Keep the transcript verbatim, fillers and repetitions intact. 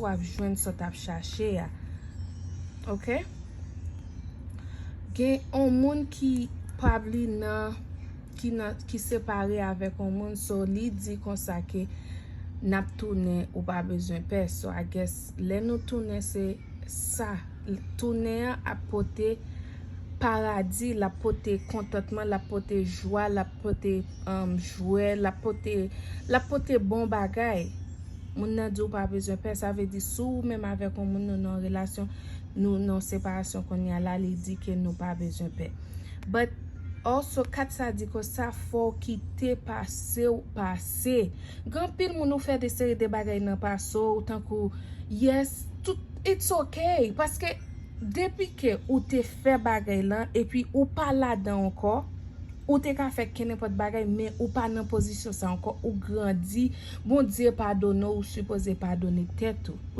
w ap jwenn sa w t ap chache a. Oke? Gen yon moun ki pa vle nan ki nan ki separe avèk yon moun, so li di konsa ke n ap tounen, ou pa bezwen pè. So I guess lè nou tounen se sa, tounen an ap pote paradi, l ap pote kontantman, l ap pote jwa, l ap pote um, jwè, l ap pote l ap pote bon bagay. Moun nan di w pa bezwen pè, sa vle di si w menm avèk yon moun nou nan relasyon, nou nan separasyon kounye a la, li di ke nou pa bezwen pè. But also kat sa di konsa, fò w kite pase w pase. Gen anpil moun ou fè de seri de bagay nan pase w, tankou yes, tout it's ok, paske depi ke ou te fè bagay lan epi ou pa ladan ankò, ou te ka fè kenenpòt bagay, men ou pa nan pozisyon sa ankò, ou grandi, Bondye padone w, ou sipoze padone tèt ou.